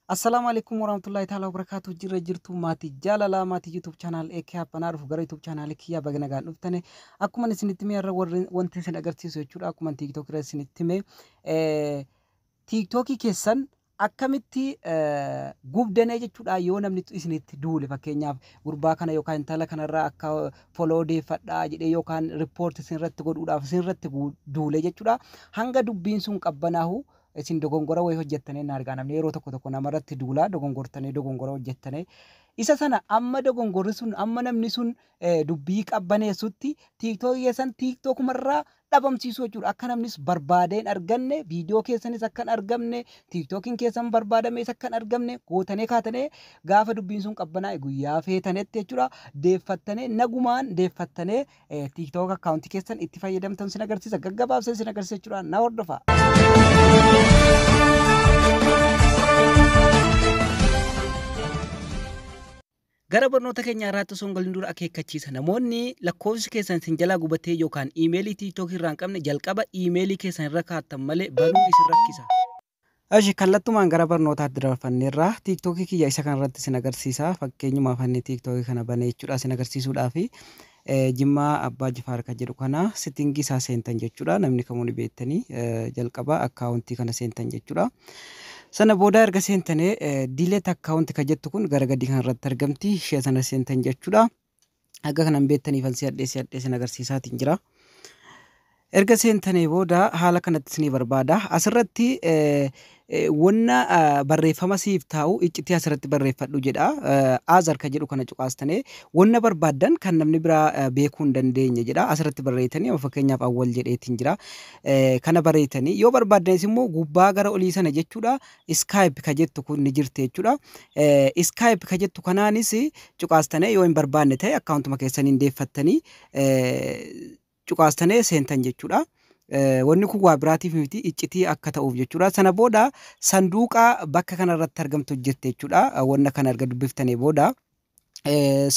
Assalaamu alaikum warahmatullahi ta'ala wabarakaatuh. Jirra jirtu maatii jaalalaa, maatii YouTube channel AK Happanaa dhufu gara YouTube channel kiyyaa baga nagaan dhuftane. Akkuma isinitti hime irra warri wanti isin agarsiisu jechuudha. Akkuma TikTok irra isinitti hime, TikTokii keessan akkamitti gubdanee jechuudha yoo namni isinitti duule, fakkeenyaaf gurbaa kana yookaan intala kanarraa akka follow deeffadhaa jedhee yookaan report isinirratti godhuudhaaf isinirratti duule jechuudha. Hanga dubbiin sun qabbanaahu isin dogongora wayii hojjettanii na argaa, namni yeroo tokko tokko namarratti duulaa dogongortanii dogongora hojjettanii isa sana amma dogongorri sun amma namni sun dubbii qabbaneessutti TikTokii keessan TikTokumarraa dhabamsiisuu jechuudha. Akka namnis barbaadee hin arganne, viidiyoo keessanis akka hin argamne, TikTokiin keessan barbaadamees akka hin argamne gootanii kaatanii gaafa dubbiin sun qabbanaa'e guyyaa feetanetti jechuudha deeffattanii, nagumaan deeffattanii TikTok akkaawuntii keessan itti fayyadamtan sin agarsiisa, gaggabaabsee sin agarsiisa jechuudha. Na hordofa. Gara barnoota keenya irraatti osoo hin galin dura akeekkachiisa. Namoonni lakkoofsi keessan isin jalaa gubatee yookaan iimeelii TikTok irraa hin qabne, jalqaba iimeelii keessan irra kaattan malee banuu isin rakkisa. Ashi, kallattumaan gara barnootaatti dabarfanneerra. TikTokii kiyya isa kanarratti isin agarsiisa. Fakkeenyumaaf inni TikTokii kana banee jechuudha isin agarsiisuudhaafi. Jimmaa Abbaa Jifaar kan jedhu kana settingii isaa seentan jechuudha. Namni kamuu ni beektanii, jalqaba akkaawuntii kana seentan jechuudha. Sana booda erga seentanii delete account kan jettu kun gara gadii kanarratti argamti. Ishee sana seentan jechuudha. Akka kanan beektaniif an si hadhee isin agarsiisaatiin jira. Erga seentanii booda haala kanatti isinii barbaada. Asirratti wanna barreeffama siif taa'u iccitii asirratti barreeffadhu jedha. Other kan jedhu kana cuqaastanii wanna barbaaddan kan namni biraa beekuu hin dandeenye jedha. Asirratti barreessanii, amma fakkeenyaaf awwal jedheetiin jira. Kana barreessanii yoo barbaaddanis immoo gubbaa gara olii sana jechuudha skip kan jettu kun ni jirti jechuudha. Skip kan jettu kanaanis cuqaastanii yoo hin barbaanne ta'e akkaawuntuma keessaniin deeffattanii cuqaastanii seentan jechuudha. Wanni kun waa biraatiif miti, iccitii akka ta'uuf jechuudha. Sana booda sanduuqa bakka kanarratti argamtu jirti jechuudha. Wanna kana erga dubbiftanii booda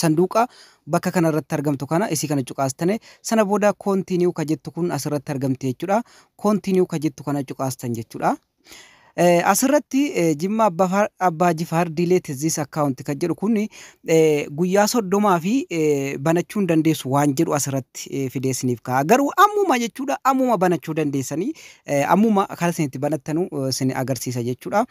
sanduuqa bakka kanarratti argamtu kana isii kana cuqaastane, sana booda continue ka jettu kun asirratti argamti jechuudha. Continue ka jettu kana cuqaastan jechuudha. Asirratti Jimma Abbaa Jifaar delete this account kan jedhu kun guyyaa 30 fi banachuu hin dandeessu waan jedhu asirratti fidee isiniif ka'a. Garuu ammuma jechuudha, ammuma banachuu dandeessanii, ammuma kan isin itti banattanu isin agarsiisa jechuudha.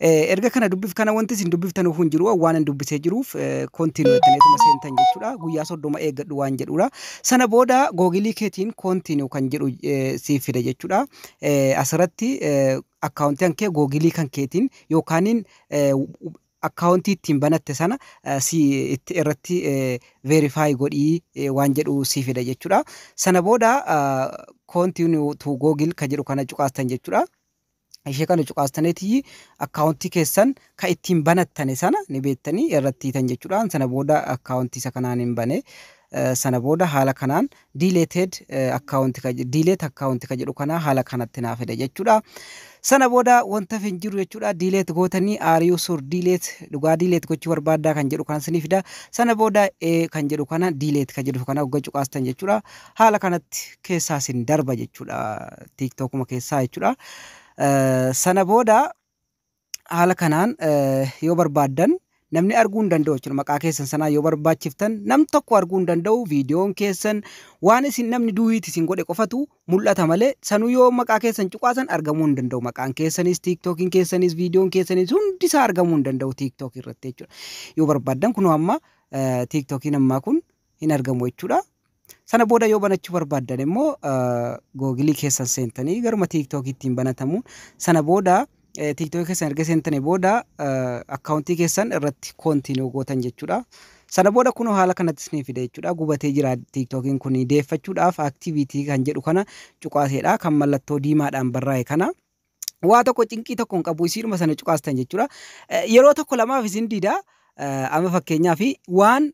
Erga kana dubbif kana wanti isin dubbiftanuuf hin jiru, waan hin dubbisee jiruuf continue jettaniituma seentan jechuudha. Guyyaa 30 eeggadhu waan jedhudha. Sana booda Googilii keetiin continue kan jedhu siif fida jechuudha. Asirratti akkaawuntii kan kee Googilii kan keetiin yookaaniin akkaawuntii ittiin banatte sana si itti irratti verify godhii waan jedhu si fida jechuudha. Sana booda continue to Google kan jedhu kana cuqaastan jechuudha. Ishee kana cuqaastaneetii akkaawuntii keessan kan ittiin banattane sana ni beektanii irratti hiitan jechuudha. Sana booda akkaawuntii isa kanaan hin bane. Sana booda haala kanaan deleted account, delete account kan jedhu kana haala kanatti naa fida jechuudha. Sana booda wanta hin jiru jechuudha. Delete gootanii, are you sure delete, dhugaa delete gochuu barbaaddaa kan jedhu kana sinii fida. Sana booda ee kan jedhu kana, delete kan jedhu kana hogga cuqaastan jechuudha. Haala kanatti keessaa sin darba jechuudha. TikTokuma keessaa jechuudha. Sana booda haala kanaan yoo barbaaddan namni arguu hin danda'u jechuudha. Maqaa keessan sanaa yoo barbaachiftan nam tokko arguu hin danda'u. Viidiyoon keessan waan isin namni duwwiiti isin godhe qofatu mul'ata malee sanuu yoo maqaa keessan cuqaasan argamuu hin danda'u. Maqaan keessanis, TikTokiin keessanis, viidiyoon keessanis hundi isaa argamuu hin danda'u TikTok irratti jechuudha. Yoo barbaaddan kunoo amma TikTokiin ammaa kun hin argamu jechuudha. Sana booda yoo banachuu barbaaddan immoo Googilii keessan seentanii garuma TikTokii ittiin banatamu. Sana booda TikTokii keessan erga seentanii booda akkaawuntii keessan irratti continue gootan jechuudha. Sana booda kunoo haala kanatti isinii fida jechuudha. Gubatee jira TikTokiin kun, deeffachuudhaaf activity kan jedhu kana cuqaaseedha. Kan mallattoo diimaadhaan barraa'e kana. Waa tokko cinqii tokko hin qabu, isiidhuma sana cuqaastan jechuudha. Yeroo tokko lamaaf isin dida. Amma fakkeenyaaf waan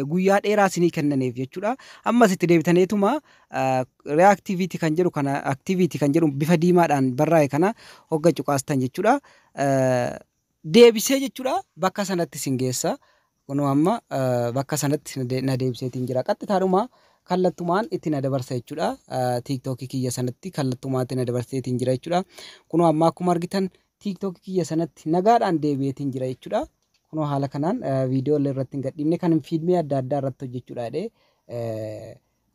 guyyaa dheeraa isinii kennaniif jechuudha. Ammas itti deebitaneetuma reactivity kan jedhu kana, activity kan jedhu bifa diimaadhaan barraa'e kana hogga cuqaastan jechuudha. Deebisee jechuudha bakka sanatti isin geessa. Kunoo amma bakka sanatti na deebiseetiin jira. Qaxxitaadhuma kallattumaan itti na dabarsa jechuudha. TikTokii kiyya sanatti kallattumaan itti na dabarseetiin jira jechuudha. Kunoo amma akkuma argitan TikTok kiyya sanatti nagaadhaan deebi'eetiin jira jechuudha. Kunoo haala kanaan viidiyoo illee irratti hin gadhiifne, kan fiilmii adda addaa irratti hojjechuudha jedhee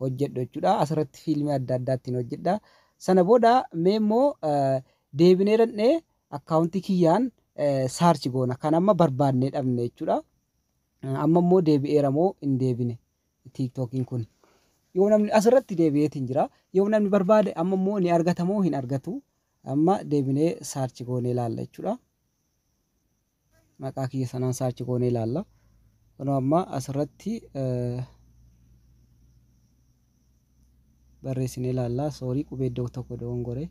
hojjedhu jechuudha. Asirratti fiilmii adda addaa ittiin hojjedha. Sana booda mee immoo deebinee dhaqnee akkaawuntii kiyyaan search goona. Kan amma barbaannee dhabne jechuudha. Amma immoo deebi'eera moo hin deebine TikTokiin kun? Yoo namni asirratti deebi'eetiin jira. Yoo namni barbaade amma immoo ni argata moo hin argatu? Amma deebinee search goonee ilaalla jechuudha. Maqaa kiyya sanaan search goonee ilaalla. Kunoo amma asirratti barreessinee ilaalla. Sorry, qubee iddoo tokko dogongore.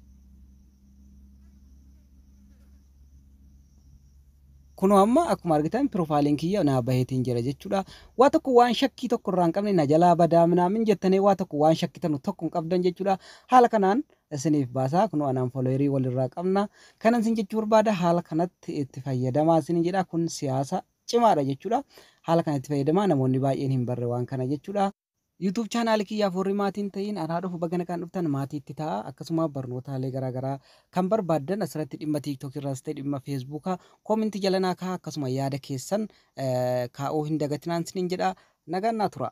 Kunoo amma akkuma argitan piroofaayiliin kiyya naa baheetiin jira jechuudha. Waa tokko waan shakkii tokko irraa hin qabne, na jalaa badaa minaamin jettanii waa tokko waan shakkitan tokko hin qabdan jechuudha. Haala kanaan isiniif baasaa, kunoo anaan followerii walirraa qabna. Kanan isin jechuu barbaada, haala kanatti itti fayyadamaa isin jedha, kun siyaasa cimaadha jechuudha. Haala kanatti fayyadamaa, namoonni baay'een hin barre waan kana jechuudha. YouTube chaanaalii kiyyaaf warri maatiin ta'in, anaa dhufu, baga nagaan dhuftan, maatiitti ta'a. Akkasuma barnootaalee garaagaraa kan barbaaddan asirratti dhimma TikTok irraas ta'e dhimma Facebookaa koomentii jala naa kaa'aa, akkasuma yaada keessan kaa'uu hin dagatinaan isiniin jedha. Nagaan naa tura.